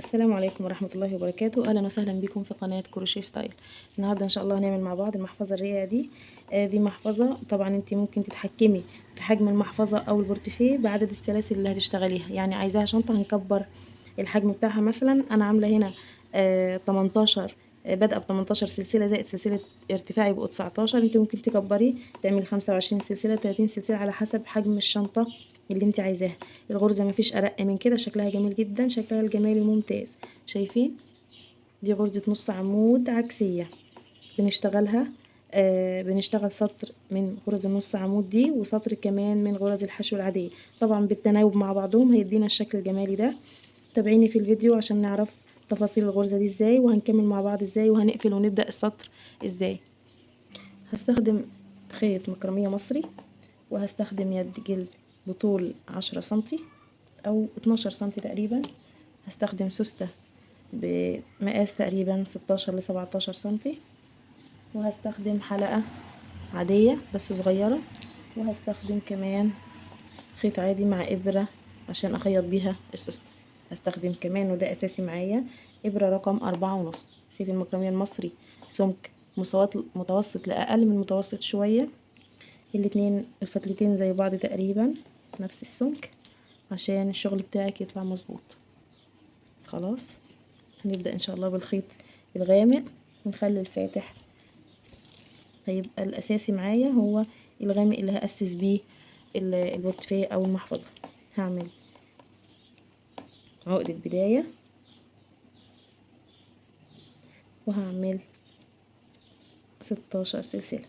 السلام عليكم ورحمة الله وبركاته. أهلا وسهلا بكم في قناة كروشيه ستايل. النهاردة إن شاء الله هنعمل مع بعض المحفظة الرقيقة دي. دي محفظة، طبعا انت ممكن تتحكمي في حجم المحفظة أو البورتفيه بعدد السلاسل اللي هتشتغليها، يعني عايزاها شنطة هنكبر الحجم بتاعها. مثلا أنا عاملة هنا 18، بادئة ب 18 سلسلة زائد سلسلة ارتفاع يبقوا 19. انت ممكن تكبري تعملي 25 سلسلة، 30 سلسلة على حسب حجم الشنطة اللي انت عايزاها. الغرزة مفيش ارق من كده، شكلها جميل جدا، شكلها الجمالي ممتاز. شايفين دي غرزة نص عمود عكسية بنشتغلها، بنشتغل سطر من غرز النص عمود دي وسطر كمان من غرز الحشو العادية، طبعا بالتناوب مع بعضهم هيدينا الشكل الجمالي ده. تابعيني في الفيديو عشان نعرف تفاصيل الغرزة دي ازاي، وهنكمل مع بعض ازاي، وهنقفل ونبدأ السطر ازاي. هستخدم خيط مكرمية مصري، وهستخدم يد جلد بطول 10 سنتي او 12 سنتي تقريبا. هستخدم سوستة بمقاس تقريبا 16 ل17 سنتي، وهستخدم حلقة عادية بس صغيرة، وهستخدم كمان خيط عادي مع إبرة عشان أخيط بيها السوستة. هستخدم كمان، وده أساسي معايا، إبرة رقم 4.5. خيط المكرمية المصري سمك متوسط لأقل من متوسط شوية، الاتنين الفتلتين زي بعض تقريبا نفس السمك عشان الشغل بتاعك يطلع مظبوط. خلاص هنبدأ ان شاء الله بالخيط الغامق ونخلي الفاتح، هيبقى الاساسي معايا هو الغامق اللي هأسس بيه البورتفيه او المحفظة. هعمل عقدة بداية، وهعمل 16 سلسلة.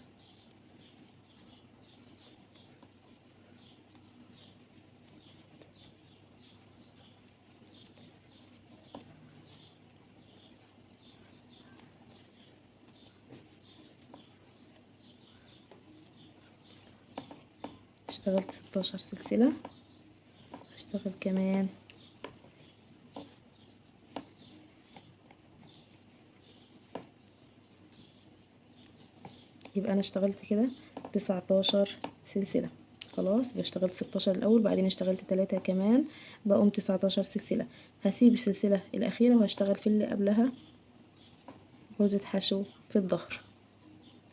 اشتغلت 16 سلسلة، هشتغل كمان يبقى انا اشتغلت كده 19 سلسلة. خلاص اشتغلت 16 الاول، بعدين اشتغلت 3 كمان، بقوم 19 سلسلة. هسيب السلسلة الاخيرة وهشتغل في اللي قبلها غرزة حشو في الظهر.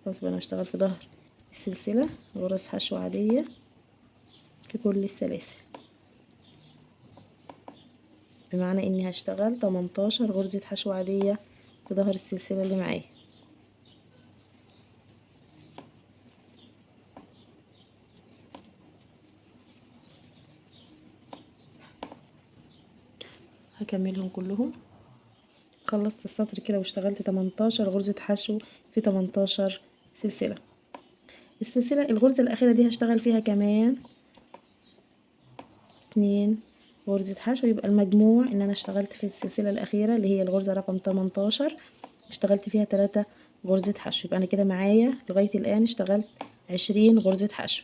خلاص بقى انا هشتغل في ظهر السلسلة غرز حشو عادية في كل السلاسل، بمعنى اني هشتغل 18 غرزة حشو عادية في ظهر السلسلة اللي معايا. هكملهم كلهم. خلصت السطر كده واشتغلت 18 غرزة حشو في 18 سلسلة. السلسلة الغرزة الأخيرة دي هشتغل فيها كمان 2 غرزة حشو، يبقى المجموع ان انا اشتغلت في السلسلة الأخيرة اللي هي الغرزة رقم 18 اشتغلت فيها 3 غرزة حشو. يبقى انا كده معايا لغاية الآن اشتغلت 20 غرزة حشو.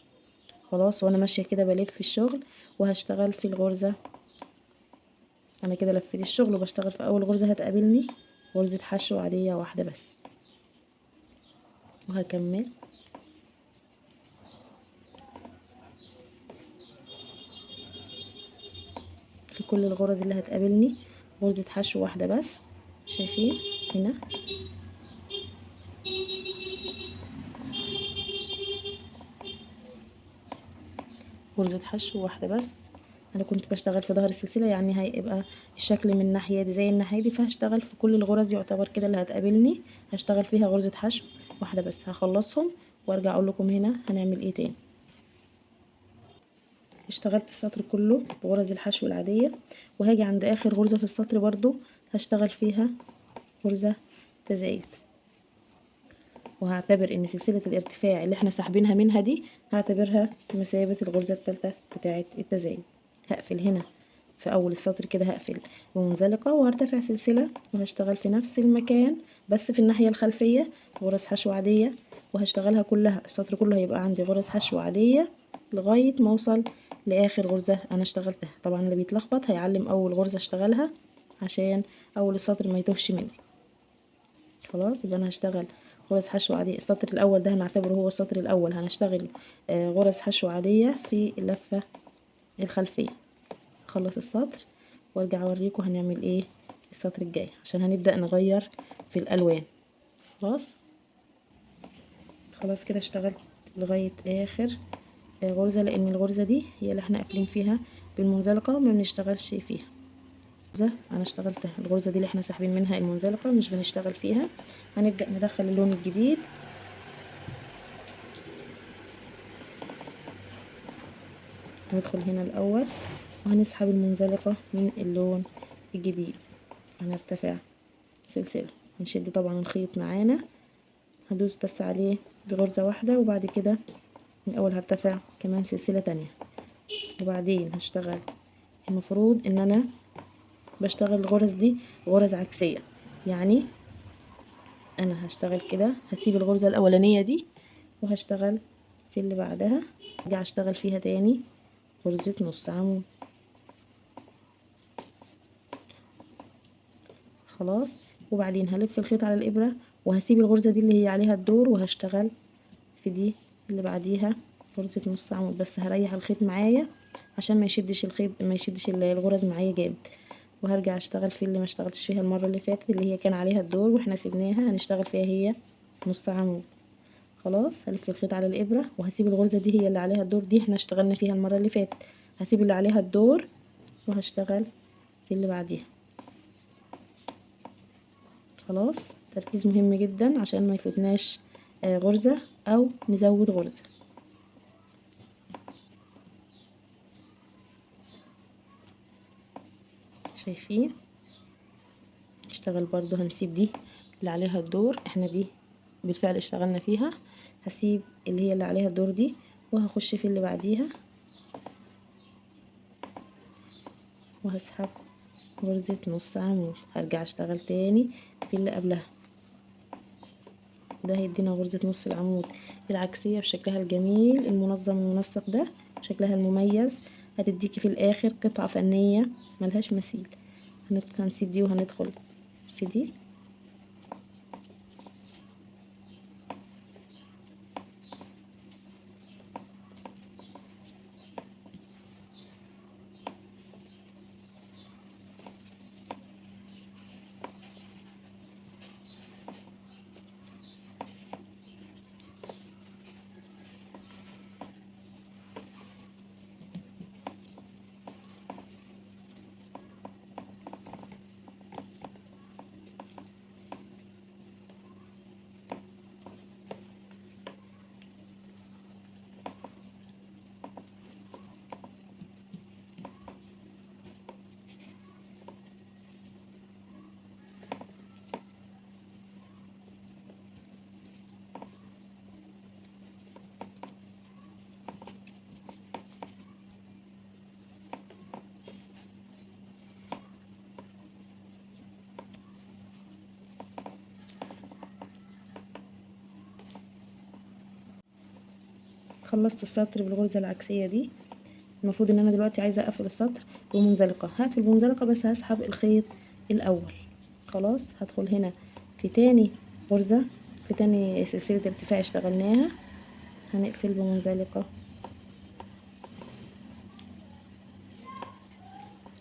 خلاص وانا ماشية كده بلف في الشغل وهشتغل في الغرزة. انا كده لفيت الشغل وبشتغل في اول غرزة هتقابلني غرزة حشو عادية واحدة بس، وهكمل في كل الغرز اللي هتقابلني غرزة حشو واحدة بس. شايفين هنا غرزة حشو واحدة بس. انا كنت بشتغل في ظهر السلسلة، يعني هيبقى الشكل من الناحية دي زي الناحية دي، فهشتغل في كل الغرز يعتبر كده اللي هتقابلني هشتغل فيها غرزة حشو واحدة بس. هخلصهم وارجع اقول لكم هنا هنعمل ايه تاني. اشتغلت السطر كله بغرز الحشو العادية، وهاجي عند اخر غرزة في السطر برضو هشتغل فيها غرزة تزايد، وهعتبر ان سلسلة الارتفاع اللي احنا ساحبينها منها دي هعتبرها بمثابة الغرزة الثالثة بتاعة التزايد. هقفل هنا في اول السطر كده، هقفل بمنزلقة وهرتفع سلسلة، وهشتغل في نفس المكان بس في الناحية الخلفية غرز حشو عادية، وهشتغلها كلها. السطر كله هيبقى عندي غرز حشو عادية لغاية ما اوصل لاخر غرزة انا اشتغلتها. طبعا اللي بيتلخبط هيعلم اول غرزة اشتغلها عشان اول السطر ما يتوهش مني. خلاص يبقى انا هشتغل غرز حشو عادية. السطر الاول ده هنعتبره هو السطر الاول، هنشتغل غرز حشو عادية في اللفة الخلفية. اخلص السطر وارجع اوريكم هنعمل ايه السطر الجاي عشان هنبدأ نغير في الالوان. خلاص خلاص كده اشتغلت لغاية اخر غرزة، لان الغرزة دي هي اللي احنا قافلين فيها بالمنزلقة وما بنشتغلش فيها. انا اشتغلتها الغرزة دي اللي احنا ساحبين منها المنزلقة مش بنشتغل فيها. هنبدأ ندخل اللون الجديد. هندخل هنا الاول وهنسحب المنزلقة من اللون الجديد، هنرتفع سلسلة، هنشد طبعا الخيط معانا، هدوس بس عليه بغرزة واحدة، وبعد كده من الاول هرتفع كمان سلسلة تانية، وبعدين هشتغل. المفروض ان انا بشتغل الغرز دي غرز عكسية، يعني انا هشتغل كده، هسيب الغرزة الاولانية دي وهشتغل في اللي بعدها، ارجع اشتغل فيها تاني غرزة نص عمود. خلاص، وبعدين هلف الخيط على الابرة وهسيب الغرزة دي اللي هي عليها الدور وهشتغل في دي اللي بعديها غرزة نص عمود، بس هريح الخيط معايا عشان ما يشدش الخيط، ما يشدش الغرز معايا جامد. وهرجع اشتغل في اللي ما اشتغلتش فيها المرة اللي فاتت اللي هي كان عليها الدور واحنا سيبناها، هنشتغل فيها هي نص عمود. خلاص، هلف الخيط على الابرة وهسيب الغرزة دي هي اللي عليها الدور، دي احنا اشتغلنا فيها المرة اللي فاتت، هسيب اللي عليها الدور وهشتغل في اللي بعديها. خلاص، تركيز مهم جدا عشان ما يفوتناش غرزة او نزود غرزة. شايفين؟ اشتغل برضو، هنسيب دي اللي عليها الدور، احنا دي بالفعل اشتغلنا فيها، هسيب اللي هي اللي عليها الدور دي وهخش في اللي بعديها وهسحب غرزة نص عمود، هرجع اشتغل تاني في اللي قبلها. ده هيدينا غرزة نص العمود العكسية بشكلها الجميل المنظم المنسق ده، شكلها المميز، هتديكي في الاخر قطعة فنية ملهاش مثيل. هنسيب دي وهندخل في دي. خلصت السطر بالغرزة العكسية دي. المفروض ان انا دلوقتي عايزة اقفل السطر بمنزلقة، هقفل بمنزلقة بس هسحب الخيط الاول. خلاص، هدخل هنا في تاني غرزة، في تاني سلسلة ارتفاع اشتغلناها، هنقفل بمنزلقة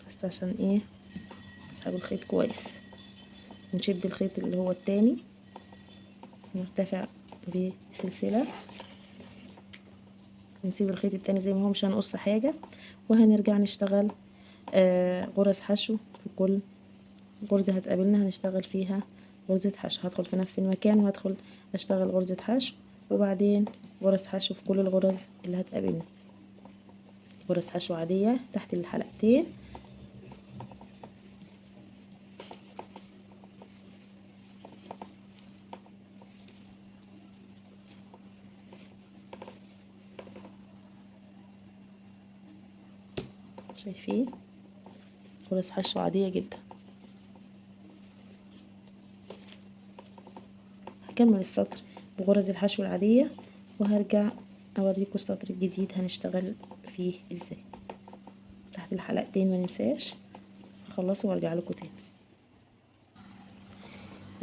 بس عشان ايه؟ اسحب الخيط كويس، نشد الخيط اللي هو التاني، نرتفع بسلسلة، نسيب الخيط التاني زي ما هو مش هنقص حاجة، وهنرجع نشتغل غرز حشو في كل غرزة هتقابلنا هنشتغل فيها غرزة حشو. هدخل في نفس المكان وهدخل اشتغل غرزة حشو، وبعدين غرز حشو في كل الغرز اللي هتقابلنا، غرز حشو عادية تحت الحلقتين. شايفين؟ غرز حشو عادية جدا. هكمل السطر بغرز الحشو العادية وهرجع اوريكم السطر الجديد هنشتغل فيه ازاي. تحت الحلقتين ما ننساش، هخلصه وارجع لكم تاني.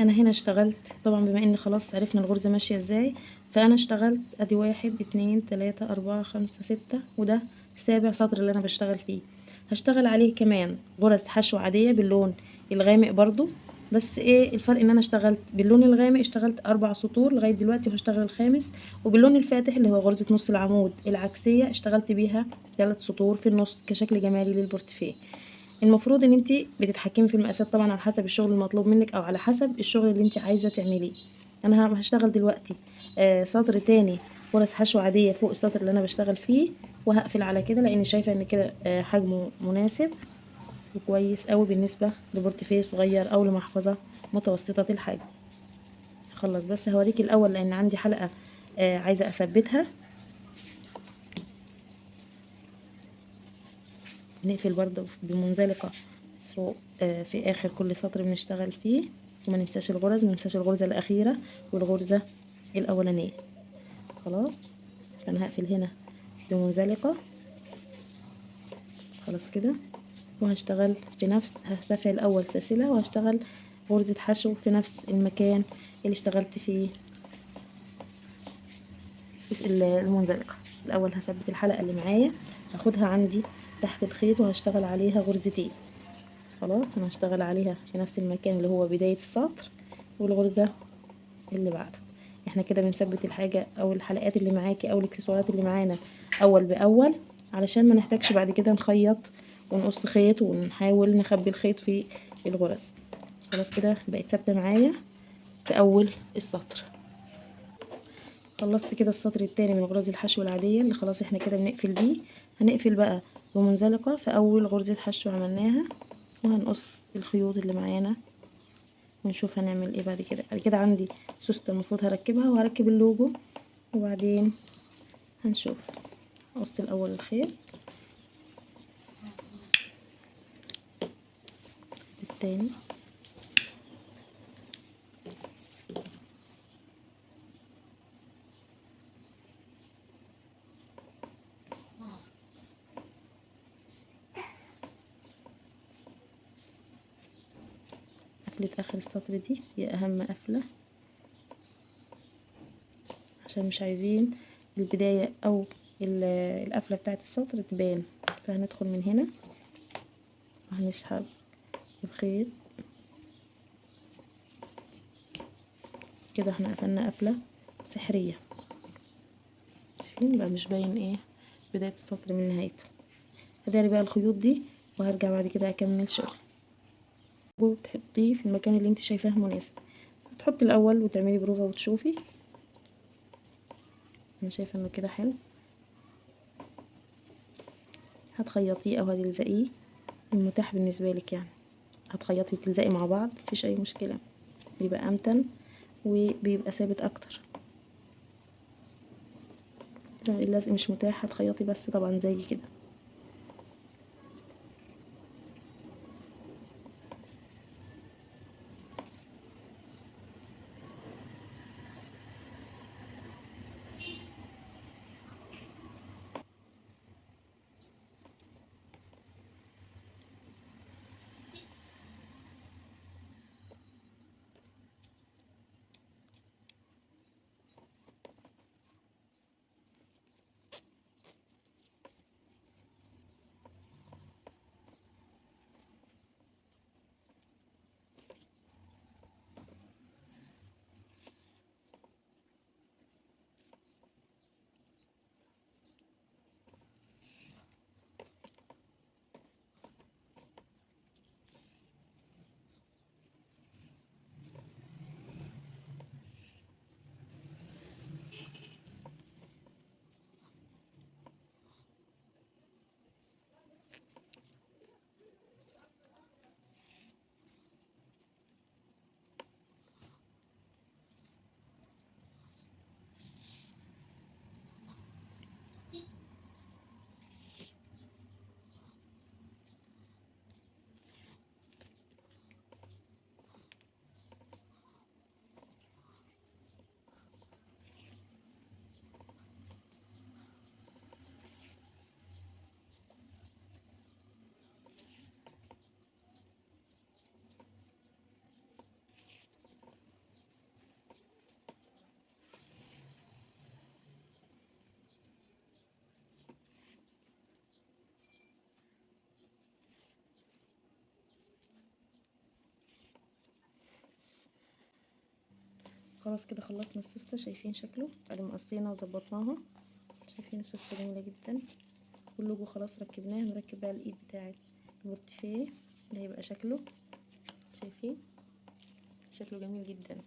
انا هنا اشتغلت طبعا بما ان خلاص عرفنا الغرزة ماشية ازاي، فانا اشتغلت ادي 1 2 3 4 5 6، وده سابع سطر اللي انا بشتغل فيه. هشتغل عليه كمان غرز حشو عادية باللون الغامق برضو، بس ايه الفرق؟ ان انا اشتغلت باللون الغامق، اشتغلت 4 سطور لغاية دلوقتي وهشتغل الخامس، وباللون الفاتح اللي هو غرزه نص العمود العكسيه اشتغلت بيها 3 سطور في النص كشكل جمالي للبورتفيه. المفروض ان انت بتتحكمي في المقاسات طبعا على حسب الشغل المطلوب منك او على حسب الشغل اللي انت عايزه تعمليه. انا هشتغل دلوقتي سطر تاني غرز حشو عادية فوق السطر اللي انا بشتغل فيه، وهقفل على كده لان شايفه ان كده حجمه مناسب وكويس قوي بالنسبة لبورتفيه صغير او لمحفظه متوسطه الحجم. هخلص بس هوريكي الاول لان عندي حلقة عايزه اثبتها. نقفل برضو بمنزلقه فوق في اخر كل سطر بنشتغل فيه، وما ننساش الغرز، ما ننساش الغرزه الاخيرة والغرزه الاولانية. خلاص انا هقفل هنا بمنزلقه خلاص كده، وهشتغل في نفس، هرتفع الاول سلسلة وهشتغل غرزه حشو في نفس المكان اللي اشتغلت فيه المنزلقه. الاول هثبت الحلقة اللي معايا، هاخدها عندي تحت الخيط وهشتغل عليها غرزتين. خلاص انا هشتغل عليها في نفس المكان اللي هو بداية السطر والغرزه اللي بعده. احنا كده بنثبت الحاجة او الحلقات اللي معاكي او الاكسسوارات اللي معانا اول باول، علشان ما نحتاجش بعد كده نخيط ونقص خيط ونحاول نخبي الخيط في الغرز. خلاص كده بقت ثابتة معايا في اول السطر. خلصت كده السطر التاني من غرز الحشو العادية اللي خلاص احنا كده بنقفل بيه. هنقفل بقى بمنزلقه في اول غرزه حشو عملناها، وهنقص الخيوط اللي معانا ونشوف هنعمل ايه بعد كده. بعد كده عندي سوسته المفروض هركبها، وهركب اللوجو وبعدين هنشوف. اقص الاول الخيط التاني، قفلة اخر السطر دي هي اهم قفلة، عشان مش عايزين البداية او القفلة بتاعت السطر تبان. فهندخل من هنا وهنسحب الخيط كده. احنا قفلنا قفلة سحرية، شايفين بقى مش باين ايه بداية السطر من نهايته. هداري بقى الخيوط دي وهرجع بعد كده اكمل شغل. وتحطيه في المكان اللي انت شايفاه مناسب، هتحطي الاول وتعملي بروفة وتشوفي. انا شايفه انه كده حلو، هتخيطيه او هتلزقيه المتاح بالنسبة لك، يعني هتخيطي وتلزقي مع بعض مفيش اي مشكلة، بيبقى امتن وبيبقى ثابت اكتر. اللزق مش متاح هتخيطي بس طبعا زي كده. خلاص كده خلصنا السوستة، شايفين شكله بعد ما قصينا وظبطناها. شايفين السوستة جميلة جدا، واللوجو خلاص ركبناه. هنركب بقى الايد بتاعة البورتفيه، ده هيبقى شكله، شايفين شكله جميل جدا.